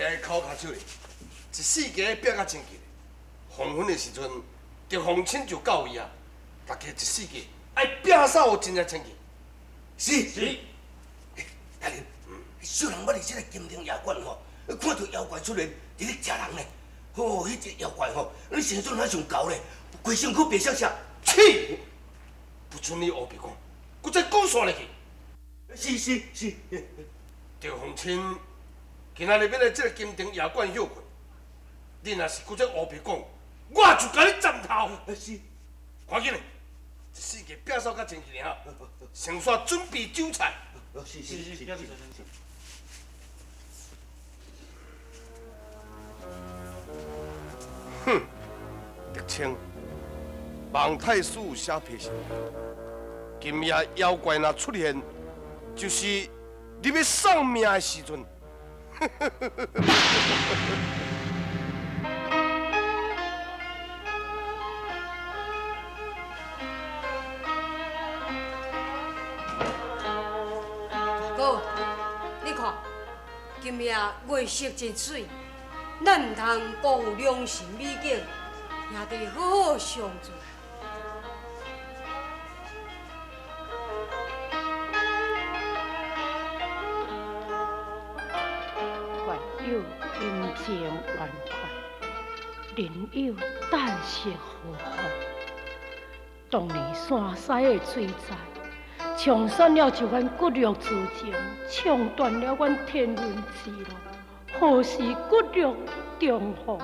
來敲跤手咧，一四家拼甲清氣。黃昏的時陣，德鳳親就到位啊！大家一四家愛摒掃真正清氣。是是。大人，小人捌佇這个金亭夜館吼，看著妖怪出現佇咧食人呢。吼，彼隻妖怪吼，你生做哪像猴咧，規身軀白色色。去！不准你烏白講，閣再講煞落去。是是是。德鳳親今仔日欲來這个金亭夜館歇睏，你若是閣再烏白講，我就共你斬頭。是。趕緊嘞，一四家摒掃較清氣爾，先煞準備酒菜。是是是是。哼，德清，望太师写批信，今夜妖怪若出現，就是你欲喪命的時陣。大哥，你看，今夜月色真媠，咱毋通辜負良辰美景，兄弟好好相聚。月有陰晴圓缺，人有旦夕禍福。當年山西的水災，沖散了一番骨肉之情，沖斷了阮天倫之樂，何時骨肉重逢？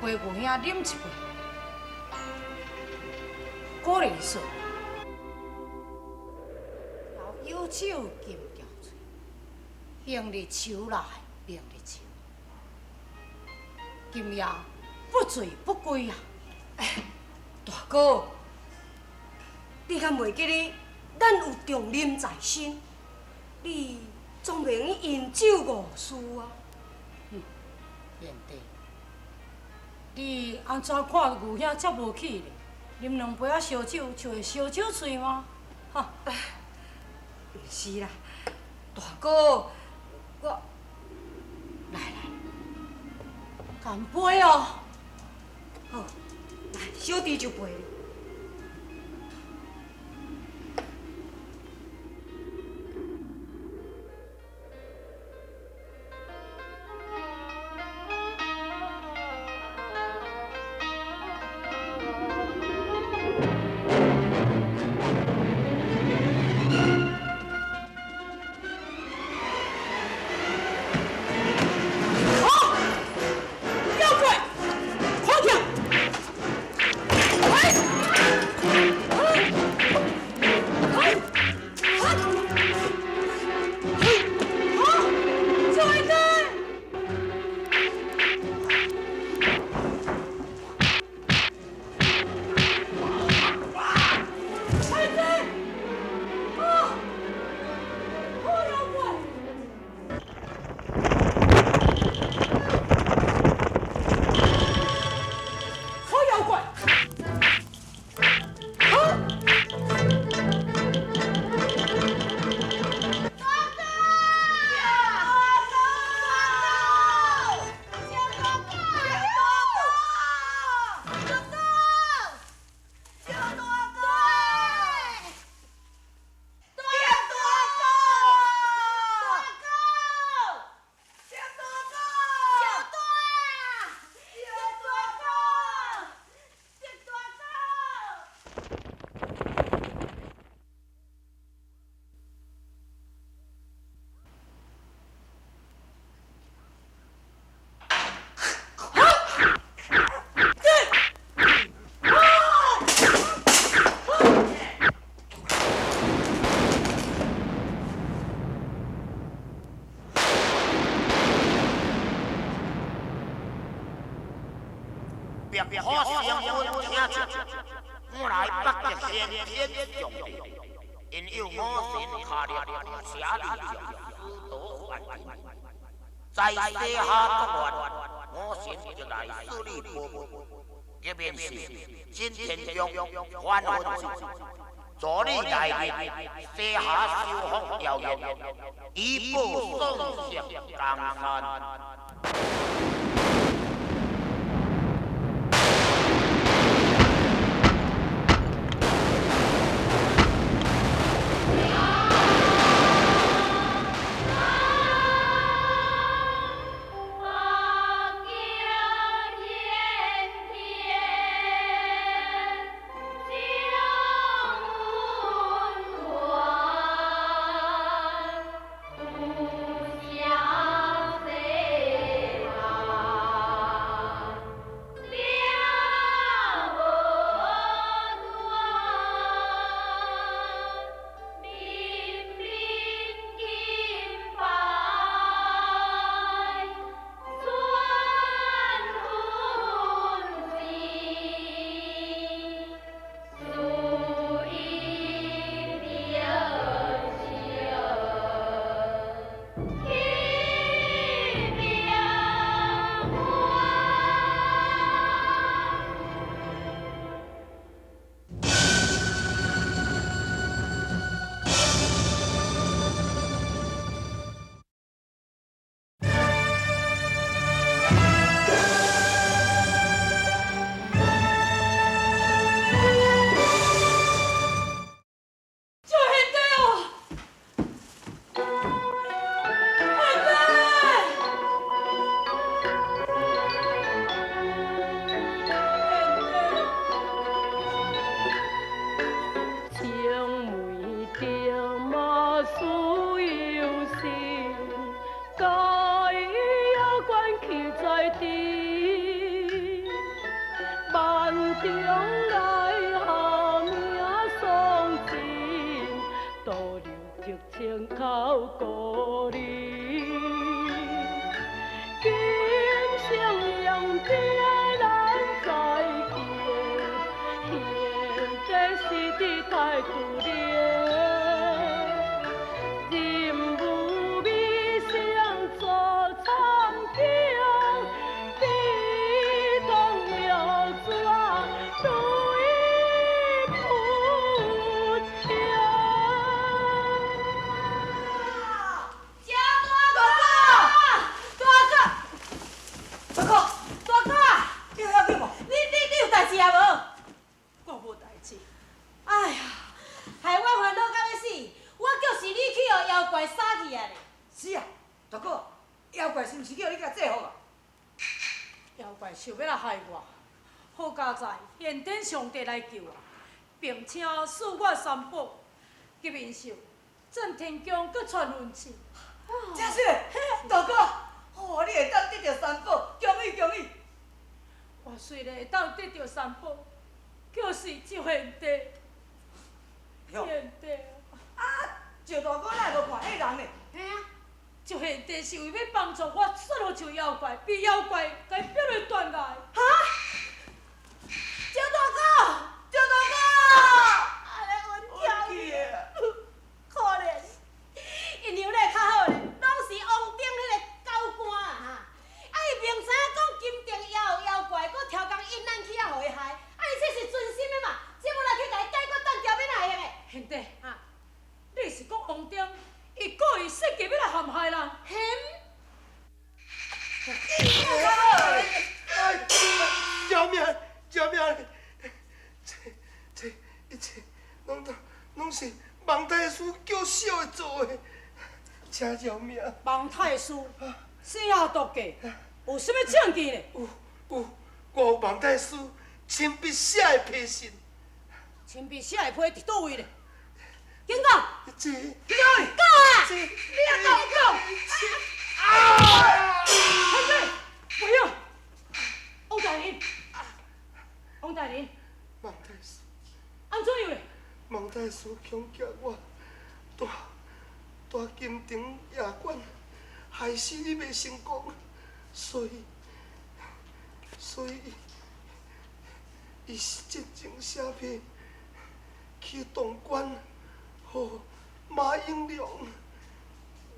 陪牛兄啉一杯，果然说，有酒金条嘴，行日秋来明日秋，今夜不醉不歸啊！哎，大哥，你敢袂記得咱有重任在身，你總袂用飲酒誤事啊？哼，賢弟。你按怎看牛兄遮無氣咧？啉兩杯仔燒酒就會燒酒醉嗎？哈，毋是啦，大哥，我來來，乾杯哦！好，來，小弟就陪你。玄天上帝，因有五神卡力写利将，师徒万人，在西夏国愿，五神就来赐你宝物，一面是真天宫还魂术，助你来日西夏修复谣言，以报宋石江山。想欲来害我，好佳哉，玄天上帝来救我，并且赐我三宝，吉面寿，郑天宫阁传运气。真是，大哥，哦，你会当得著三宝，恭喜恭喜！我虽然会当得著三宝，就是赵贤弟，贤弟。啊，赵大哥哪会无看彼人呢？嘿啊。赵贤弟是为欲帮助我杀落树妖怪，被妖怪共伊逼落断崖。哈！赵大哥，赵大哥，安呢阮疼你，可怜，因娘咧较好咧，拢是王顶彼个狗官啊哈！啊，伊明知影讲金定也有妖怪，阁超工引咱去遐予伊害，啊，伊这是存心的嘛？这无来去共伊解决断掉，欲哪会用的？贤弟，啊，你是讲王顶？伊故意设计欲来陷害人，陷？哎，救命！救命！这一切拢是王太师叫小的做的，请饶命！王太师设下毒计，有啥物证据呢？有，我有王太师亲笔写的批信。亲笔写的批伫佗位呢？紧讲！这，紧讲啊！你也讲讲！啊！贤弟，不要！王大人，王大人，王太师，按怎样咧？王太师恐吓我，带金城夜馆害死你袂成功，所以伊是真情写批，去潼关，予马英良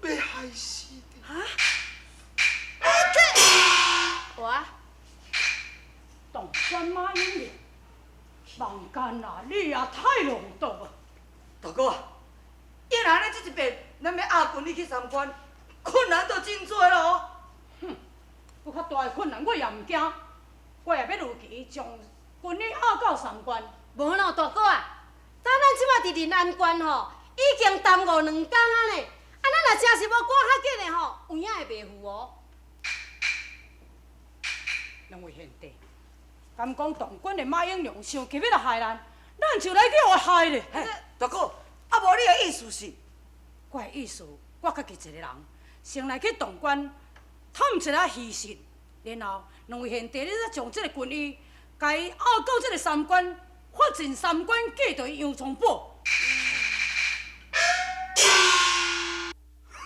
欲害死的。哈？我潼关马英良，望干啊，你也太浪毒啊！大哥，既然呢这一遍，咱欲押军医去三关，困难就真多咯。哼，有较大的困难我也毋惊，我也欲如期将军医押到三关。无咯，大哥啊，等咱这马伫临安关吼，已经耽误两工啊呢。啊，咱若真是无赶较紧的吼，有影会袂赴哦。两位贤弟，敢讲潼关的马英良伤急欲来害咱，咱就来去予害咧。大哥，啊无你的意思是？我的意思，我家己一个人，先来去潼关探一下虚实，然后两位贤弟，你再将这个军医，共伊押到这个三关，发进三关嫁予杨宗保。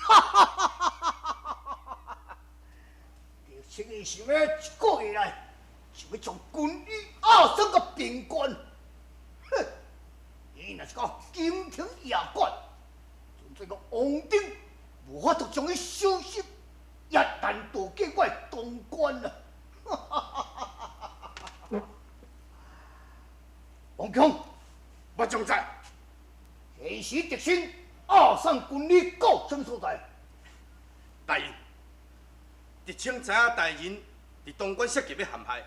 哈哈哈哈哈哈！赵青伊想欲一个月内，想欲将军医押送到边关。哼！伊若是到金庭夜管，纯粹个王丁无法度将伊收拾，也难渡过我的潼关啊！哈哈哈哈哈！王强，我将在。现时敌心押送军医到什么所在？大人，狄青知影大人伫潼关设计欲陷害，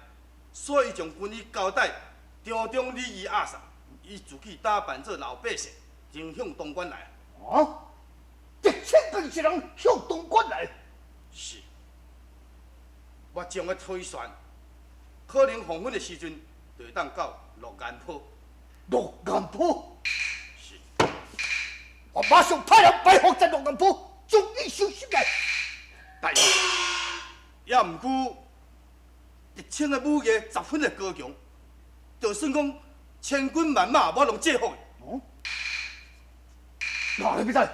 所以将军医交代朝中礼仪押送，伊自己打扮做老百姓，前向潼关来。啊！狄青家己一人向潼关来？是。我将的推算，可能黄昏的时阵就会当到鹿岩坡。鹿岩坡？是。我马上派人埋伏在鹿岩坡，将伊收拾来。大人，也毋过狄青的武艺十分的高强，就算讲千军万马，我拢制服伊。哦？哪里要知？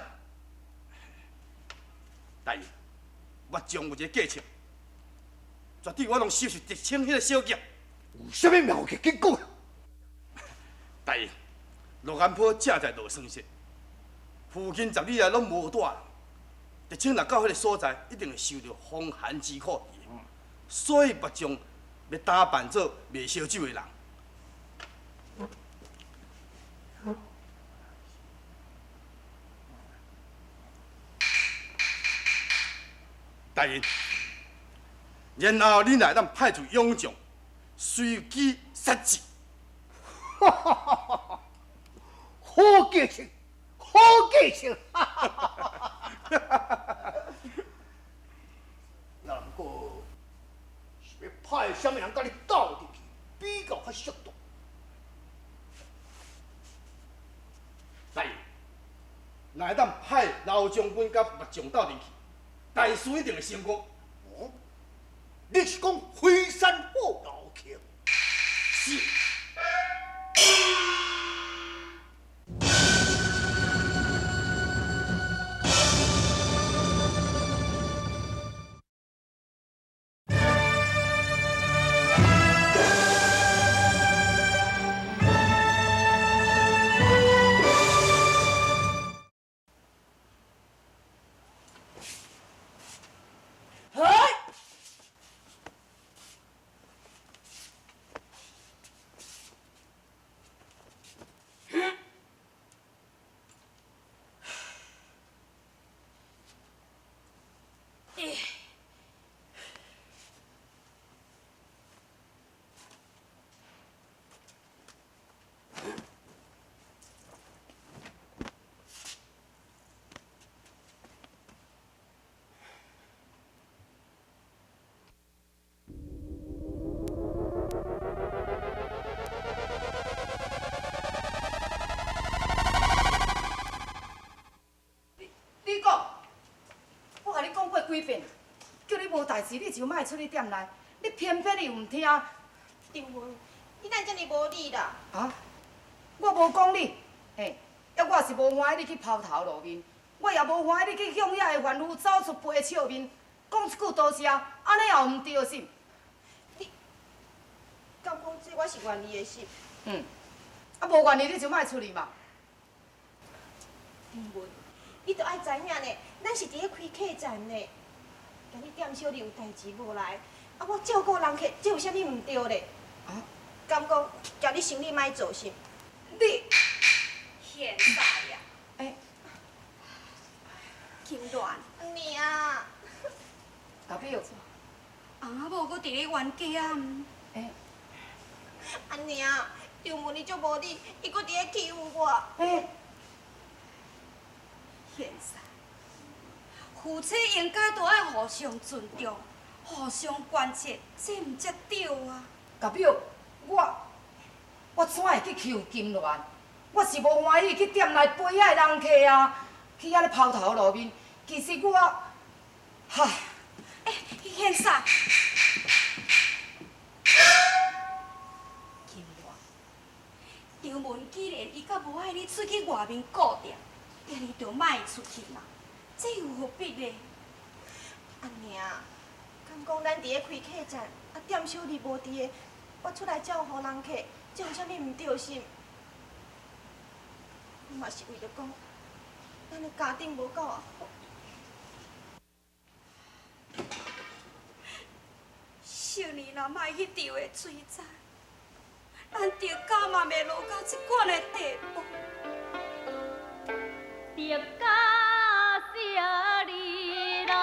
大人，我将有一个计策，绝对我拢收拾狄青彼个小将。有啥物妙计紧讲？大人，鹿岩坡正在落霜雪，附近10里内拢无住人。狄青若到彼个所在，一定会受著风寒之苦。所以木匠欲打扮做卖烧酒的人。大人，然后恁来当派出勇将，随机杀之。哈哈哈哈！好计策，好计策！哈哈哈哈！那毋过是欲派啥物人佮你斗入去，比较较适当？大人，若会当派老将军佮木匠斗阵去，大事一定会成功。哦，你是讲飞山虎老客？是。你讲，我共你讲过几遍，叫你无代志你就莫出去店内，你偏偏你毋听。丈母，你哪遮尔无理啦？啊？我无讲你，嘿，抑我是无欢喜你去抛头露面，我也无欢喜你去向遐个凡夫走出背笑面，讲一句多谢，按呢也毋对是？你敢讲这我是愿意的是？嗯，啊，無願意你就莫出去嘛。張文，你著愛知影呢，咱是佇咧開客棧呢。今日店小二有代誌無來，啊，我照顧人客，這有啥物毋對咧？啊？敢講今日生意莫做是？你現在呀？欸。金鑾。娘。大表。翁仔某閣佇咧冤家啊？欸。阿娘，張文伊足無理，伊閣佇咧欺負我。欸。現在，夫妻應該都愛互相尊重、互相關切，這毋才對啊！大表，我怎會去欺負金鑾？我是無歡喜去店內陪遐個人客啊，去遐咧拋頭露面。其實我，唉。欸，現在，金鑾，張文既然伊較無愛你出去外面顧店，你就莫出去嘛，這有何必呢？阿娘，敢講咱佇咧開客棧，啊店小二無佇个，我出來照顧人客，這有啥物毋對是？我嘛是為著講，咱的家境無夠好。少年若莫去釣的水災，咱著家嘛袂落到這款的地步。得感謝你啦。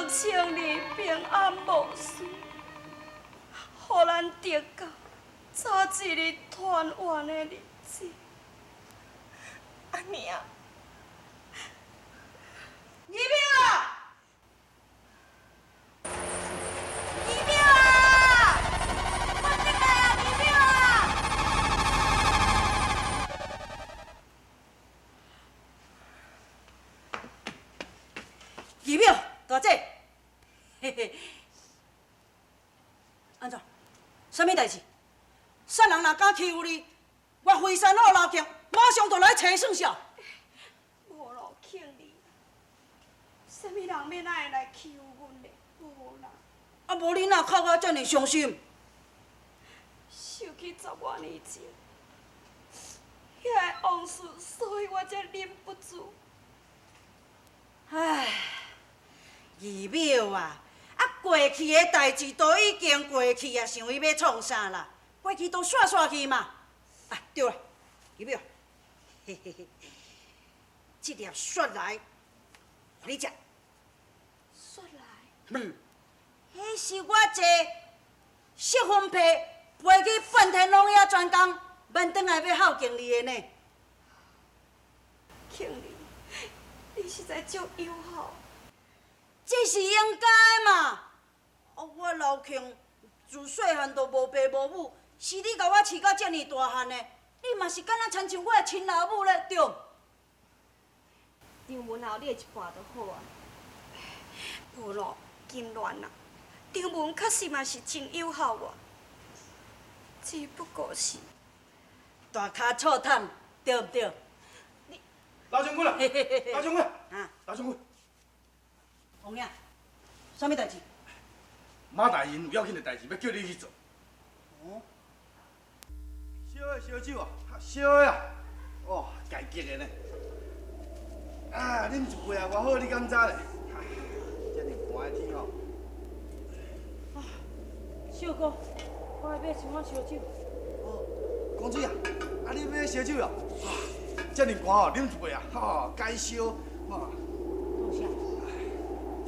千里平安無事，予咱得到早一日團圓的日子。阿娘，二表啊！二表啊！我進來啊，二表啊！二表，大姐。嘿嘿，按怎？啥物代誌？啥人若敢欺負你，我飛山虎劉慶馬上就來揣算數。無路慶你，啥物人欲哪會來欺負阮咧？無啦。啊，無你哪哭啊遮爾傷心？想起10外年前，遐个往事，所以我才忍不住。唉，二淼啊，啊过去的代志都已经过去啊，想伊欲创啥啦？过去都煞煞去嘛。啊，对啦，二淼，嘿嘿嘿，这粒雪莱，予你食。雪莱？嗯，彼是我坐雪粉皮飞去半天拢遐专工，免转来欲孝敬你的呢。庆龄，你实在足友好。这是应该嘛。哦，我老庆自细汉就无爸无母，是你共我饲到遮尔大汉的，你嘛是敢若亲像我的亲老母咧，对？张文有你的一半就好啊。无咯，金鸾啊，张文确实嘛是真友好我，只不过是大跤臭桶，对毋对？老将军啊，老将军，啊，老将军，王爷，啥物代志？马大人有要紧的代志，欲叫你去做。哦。烧的烧酒啊，烧的啊，哦，家激的呢。啊，啉一杯啊，偌好，你敢知咧？遮尔寒的天哦。啊，小哥，我来买一碗烧酒。哦，公子啊，啊你买烧酒哦？啊，遮尔寒哦，啉一杯啊，吼，解烧。哦。多谢。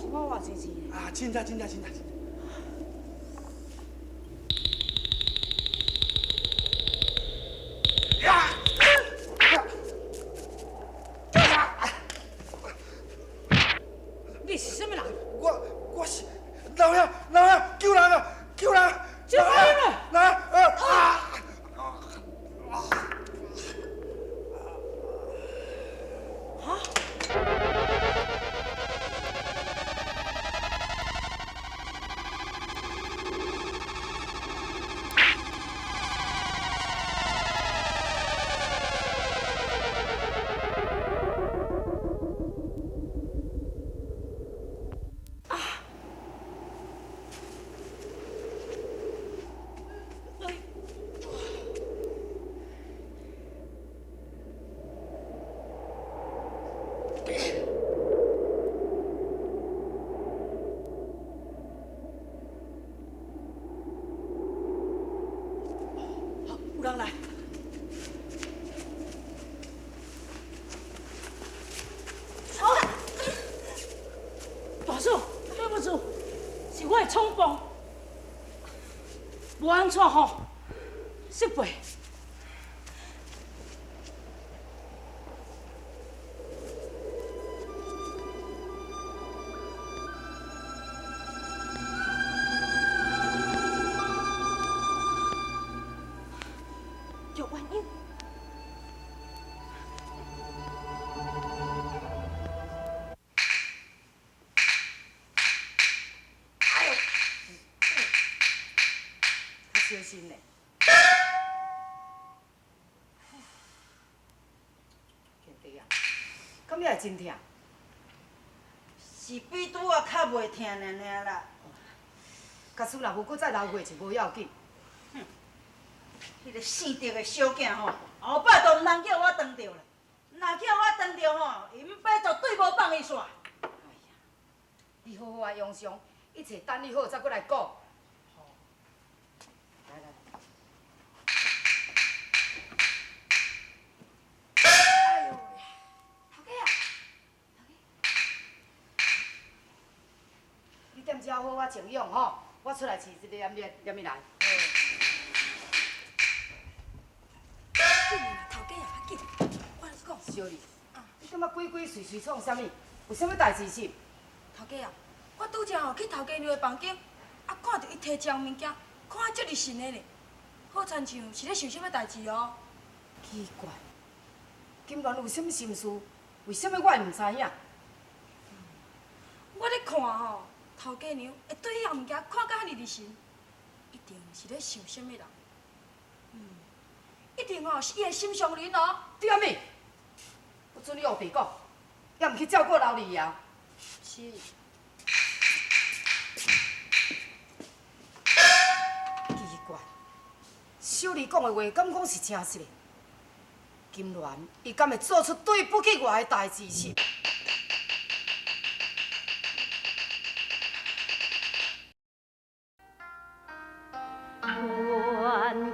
一碗偌济钱？啊，凊彩，凊彩，凊彩。你是啥物人？我是老爷，老爷，救人啊！救人！救人啊！来啊！啊！有人来。大嫂，对不住，是我的冲动，无按怎吼，失陪。玉鸳鸯。较小心咧。贤弟啊，敢也会真疼？是比拄仔较袂疼尔尔啦。假使若无阁再流血就无要紧。哼，彼个姓赵的小囝吼，后摆都毋通叫我当著啦。若叫我当著吼，𪜶爸绝对无放伊煞。哎呀，你好好啊养伤，一切等你好再阁来讲。来来。哎呦喂，头家啊，你踮遮好好静养吼，我出来饲一个炎热，念伊来。紧啦，头家啊，较紧。我来讲。小丽，你感觉鬼鬼祟祟创啥物？有啥物代志是？头家啊，我拄才吼去头家娘的房间，啊，看著伊提一项物件，看啊足入神的呢，好亲像是咧想啥物代志哦。奇怪，金鸾有啥物心事？为啥物我会毋知影？我咧看吼，头家娘会对彼项物件看甲遐尔入神，一定是咧想啥物人。一定吼是伊的心上人哦。对啊咪？不准你乌白讲，犹毋去照顾老二啊？是。奇怪，小丽讲的话，敢讲是真实的？金鸾，伊敢会做出对不起我的代志是？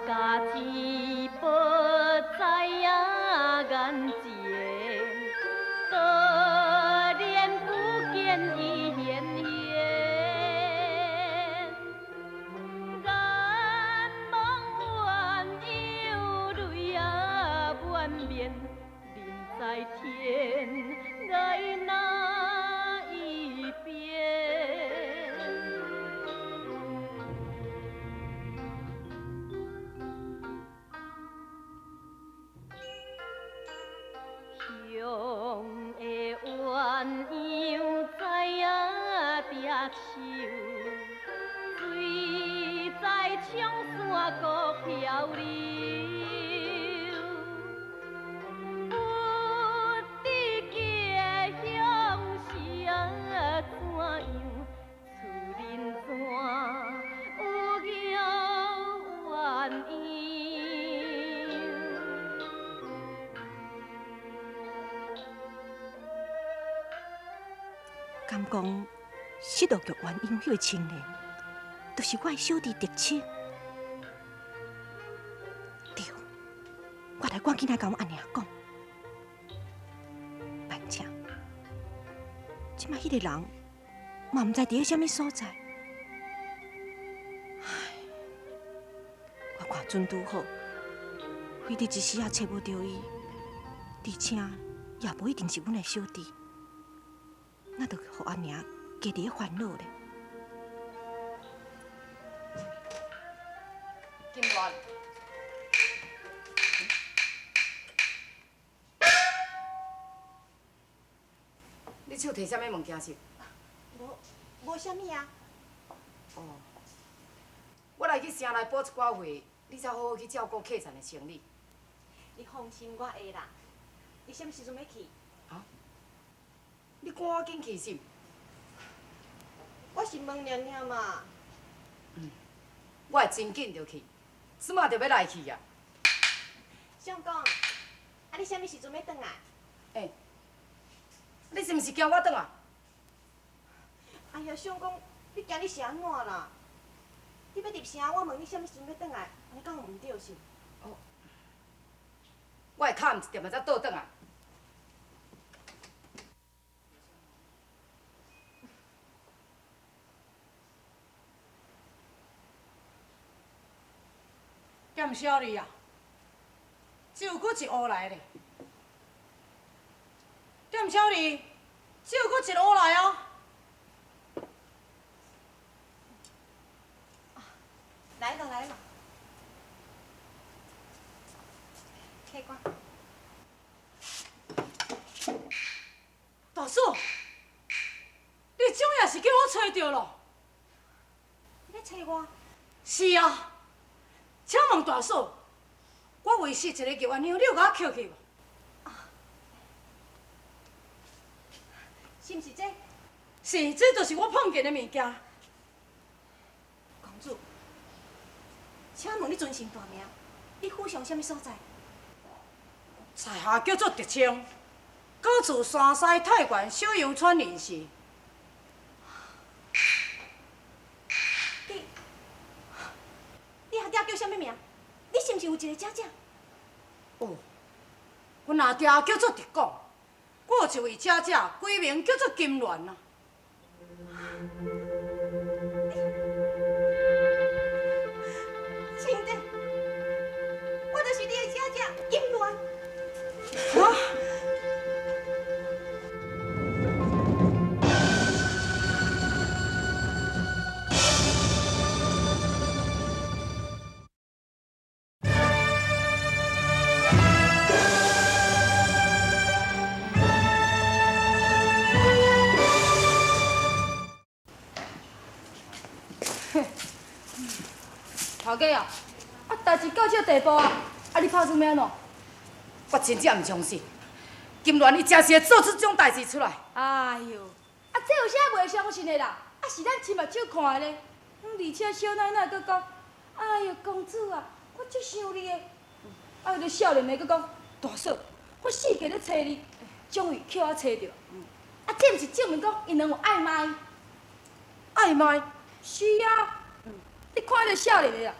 家钱宝在眼前，多怜不见伊显现，眼望鸳鸯泪啊满面，人在天涯哪一边？乡的鸳鸯在叠树，水在长山谷漂流。不知家乡是怎样，厝人怎有叫鸳鸯？敢讲失落玉鸳鸯彼个青年，就是我的小弟德清。对，我来赶紧来共阮阿娘讲。反正，这摆彼个人嘛毋知伫咧啥物所在。唉，我看准拄好，非得一时仔揣无著伊，而且也无一定是阮的小弟。那就予阿娘加伫咧烦恼咧。金鸞，你手提啥物物件是？无啥物啊。哦，我来去城内补一寡货，你才好好去照顾客栈的生意。你放心，我会啦。你啥物时阵欲去？啊？你赶我紧去是？我是问尔尔嘛。嗯，我会真紧就去，这马就欲来去啊。相公，啊你啥物时阵欲转来？欸，你是毋是惊我转来？哎呀，相公，你今日是按怎啦？你欲入城，我问你啥物时阵欲转来，按呢敢有毋对是？哦，我会敲毋一点仔才倒转来。店小二啊，这有阁一乌来咧。店小二，这有阁一乌来哦。来了来了，客官。大嫂，你总也是叫我揣著咯？你咧揣我？是啊。请问大嫂，我遗失一个玉鸳鸯，你有共我捡去无？是毋是这？是，这就是我碰见的物件。公主，请问你尊姓大名？你府上啥物所在？在下叫做德清，高住山西太原小阳村人士。你阿爹叫啥物名？你是毋是有一个姐姐？哦，阮阿爹叫做德广，我有一位姐姐，规名叫做金鸾啊。亲的，我就是你的姐姐金鸾。啊！头家啊，啊，代志到这地步啊，啊，你拍算欲按怎？我真正毋相信，金鸾伊真是会做出这种代志出来。哎哟，啊，这有啥袂相信的啦？啊，是咱亲目睭看的咧。而且小奶奶阁讲，哎哟，公子啊，我足想你的。啊，彼个少年的阁讲，大嫂，我四界咧揣你，终于予我揣著。啊，这毋是证明讲𪜶两有暧昧？暧昧？是啊。你看彼个少年的啊，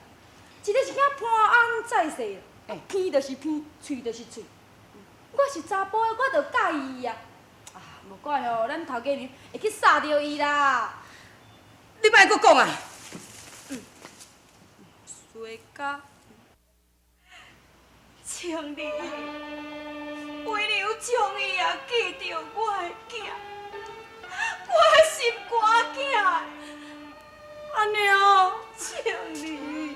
一个是囝潘安在世，鼻就是鼻，喙就是喙。我是查埔的，我就佮意伊啊。啊，无怪吼，咱头家娘会去杀著伊啦。你莫阁讲啊！衰家，青儿，为了将伊也记著我的囝，我的心肝囝。阿娘，青儿。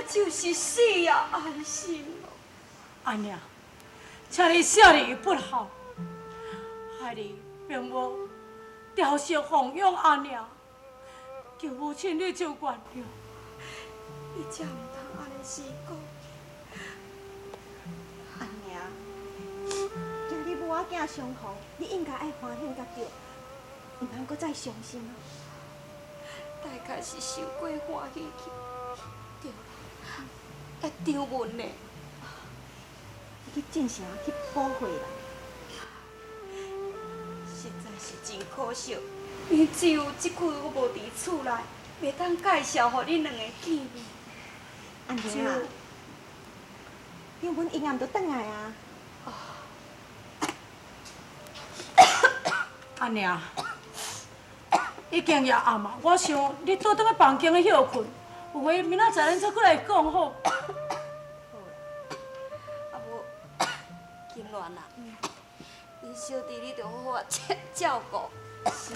就是死也安心咯。阿娘，请你小儿不孝，孩儿并无雕饰奉养阿娘，求母亲你就原谅。你才毋通按呢死讲。阿娘，今日母仔囝相逢，你应该爱欢喜才对，毋通阁再伤心啊。大概是伤过欢喜去，对啦，会张文呢，去进城去补货啦。实在是真可惜，因只有这久我无伫厝内，袂当介绍予恁两个见面。阿娘啊，张文永暗就转来啊。阿娘，已经也暗啊，我想你倒转去房间去歇困，有话明仔载咱再过来讲好。好啦，啊无金鸾啊，恁小弟你著好好照顾。是。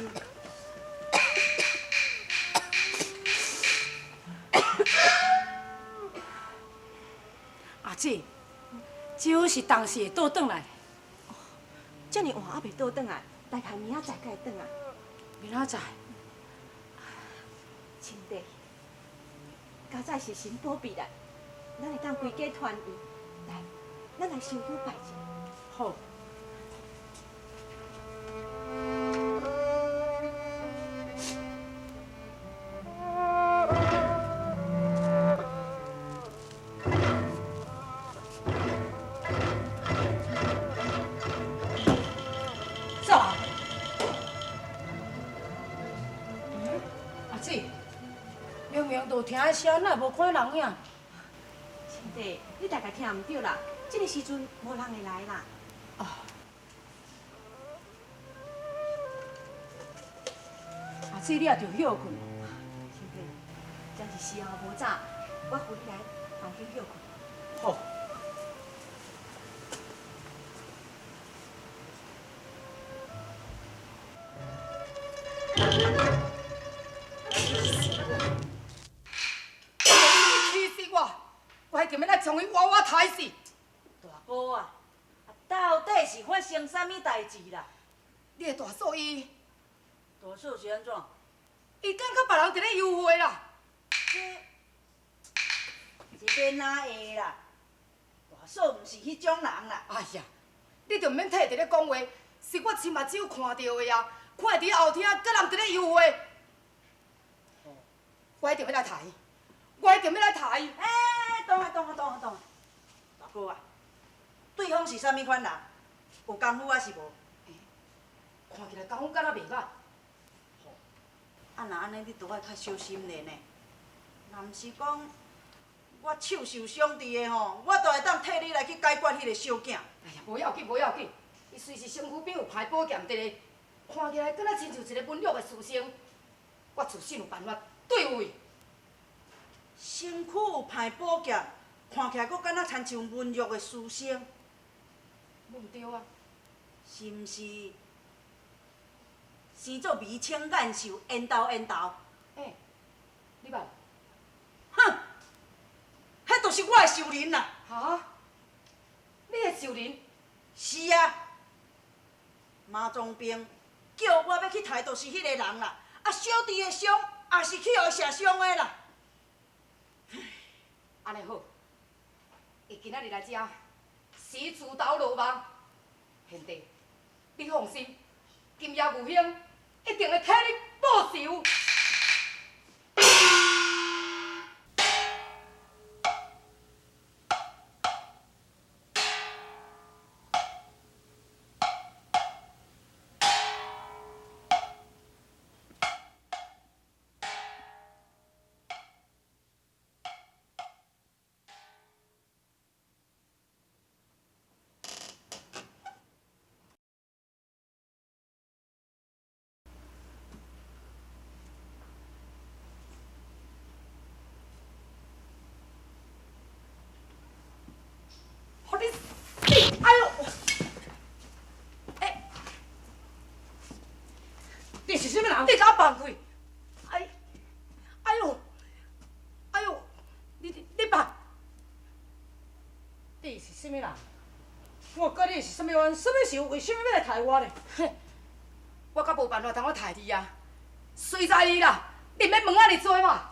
阿姊，只有是当时会倒转来。遮尔晚犹未倒转来，大概明仔载才会转来。明仔载。亲弟，佳哉是神保庇咱，咱会当规家团圆。来，咱来烧香拜一下。好。走。阿姊，明明就听声，哪会无看人影？亲兄弟，你大概听毋著啦，这个时阵无人会来啦。哦。阿姊，你也著歇睏。兄弟，真是时候无早，我扶你来房间歇睏。好。气死我！我一定欲来将伊活活刣死！大哥啊，到底是发生啥物代志啦？你的大嫂伊，大嫂是按怎？伊敢佮别人伫咧幽会啦？这是欲哪会啦？大嫂毋是彼种人啦。哎呀，你就毋免替伊伫咧讲话，是我亲目睭看著的啊！看伊伫后厅佮人伫咧幽会，我一定欲来刣伊，我一定欲来刣伊。欸，等下，等下，等下，等下，大哥啊，对方是啥物款人？有功夫抑是无？看起来功夫敢若袂歹。啊，若按呢，你著爱较小心咧呢。若毋是讲我手受伤伫的吼，我都会当替你来去解决彼个小囝。哎呀，无要紧，无要紧，伊随是身躯边有歹宝剑伫咧，看起来敢若亲像一个文弱的书生。我自信有办法对付伊。身躯有歹宝剑，看起来阁敢若亲像文弱的书生。无毋对啊。是毋是生做眉清眼秀、缘投缘投？欸，你捌？哼，彼就是我的仇人啦！哈？你的仇人？是啊，马总兵叫我欲去刣，就是彼个人啦。啊，小弟的伤也是去予伊射伤的啦。按呢好，伊今仔日来遮，是自投罗网。贤弟，你放心，今夜牛兄一定会替你报仇。哎呦！欸，你是啥物人？你共我放开！哎，哎呦，哎呦，你放！你是啥物人？我佮你是啥物冤？啥物仇？为啥物欲来刣我呢？哼，我阁无办法通我刣你啊！随在你啦，你毋免问遐尔济嘛。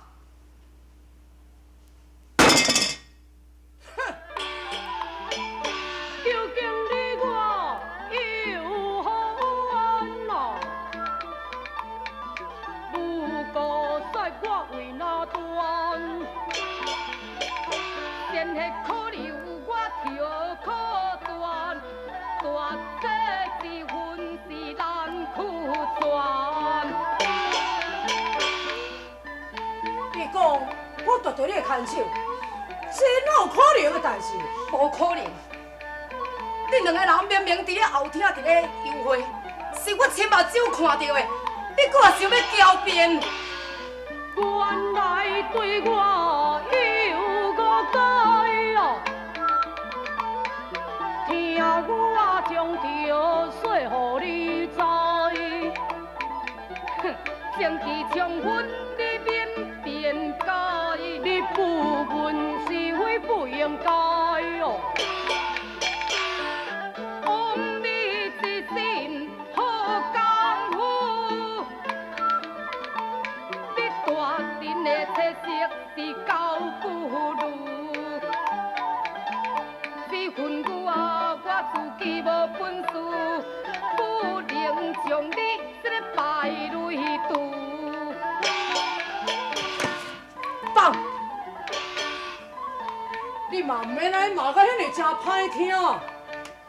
我夺著你的牵手，这哪有可能的代志？无可能！恁两个人明明伫咧后厅伫咧幽会，是我亲目睭看著的，你阁也想欲狡辩？原来对我有误解哦，听我将对说予你知，哼，情义长分你免辩解，你不问是非不应该哦。枉你一身好功夫，你大阵的气色是够不如。这份牛啊，我自己无本事，不能将你这个败类除。放！你嘛毋免来骂甲遐尔诚歹听，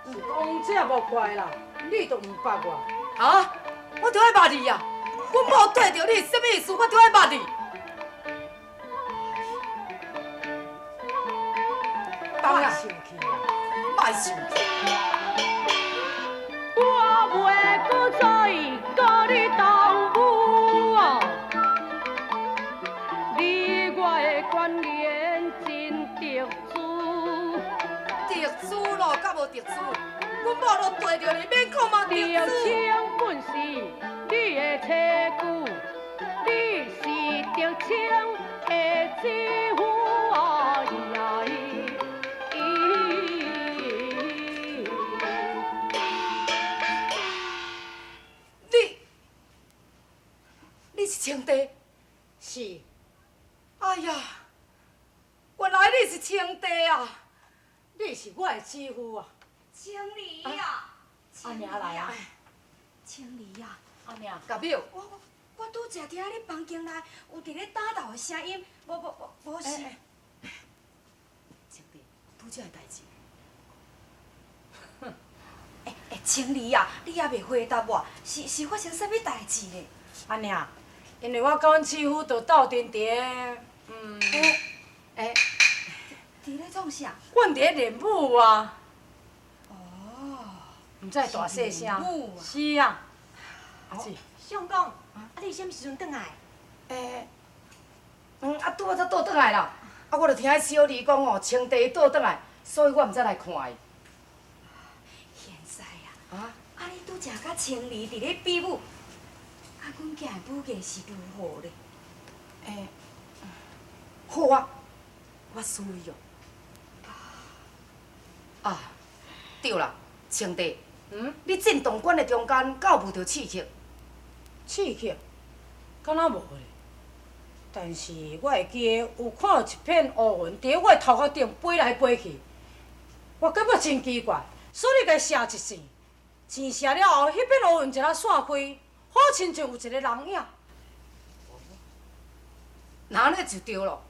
是讲这也无怪啦，你就毋捌我。哈？我著爱捌你啊！阮某对著你是啥物意思？我著爱捌你。啊！生气啊！莫生气。我袂阁再佮你动武哦，你我的关联真特殊。特殊咯，敢无特殊？阮某都缀著你，免讲嘛特德殊。清本是你的妻舅，你是德清的姊夫哦咿呀咿。你，你是青帝？是。哎呀，原來你是青帝啊！你是我的姊夫啊！青梨啊，阿娘來啊！青梨啊，阿娘，甲表，我拄才聽你房間內有佇咧打鬥的聲音，無無無無是。青帝，拄才的代誌。欸欸，青梨啊，你猶未回答我，是發生啥物代誌咧？阿娘，因為我佮阮姊夫就鬥陣佇咧，欸，佇咧創啥？阮佇咧練武啊。哦。毋知大細聲。練武啊。是啊。阿姊。相公，啊你啥物時陣轉來？欸，啊拄仔才倒轉來啦。啊，我就聽彼小二講哦，青帝倒轉來，所以我毋才來看伊。現在啊，啊你拄才佮青梨佇咧比武，啊阮囝的武藝是如何咧？欸，好啊，我輸伊哦。啊，對啦，青帝，你進潼關的中間，敢有遇著刺客？刺客？敢若無咧。但是我會記得有看到一片烏雲佇我的頭殼頂飛來飛去，我感覺真奇怪，所以共伊射一箭，箭射了後，彼片烏雲一下散開，好親像有一個人影。那按呢就對咯。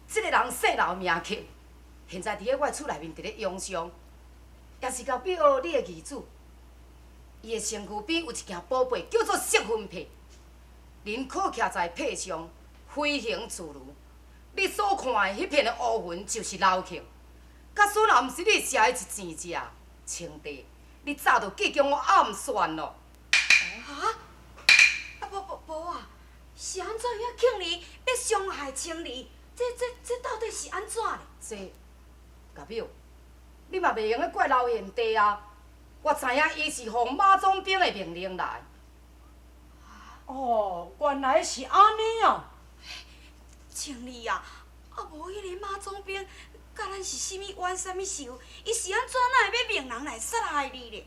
這个人姓劉名克，現在佇咧我的厝內面佇咧養傷，也是共表你的義子。伊的身軀邊有一件寶貝，叫做攝魂帕，恁可徛在帕上，飛行自如。你所看的彼片的烏雲，就是劉克。假使若毋是你射伊一箭者，青帝，你早就計將我暗算咯。啊？啊無無無啊！是按怎樣慶兒欲傷害青梨？這到底是按怎咧？這，甲表，你嘛袂用得怪劉賢弟啊！我知影伊是奉馬總兵的命令來。哦，原來是按呢啊！青梨啊，啊無彼个馬總兵，佮咱是啥物冤啥物仇？伊是按怎哪會欲命人來殺害你咧？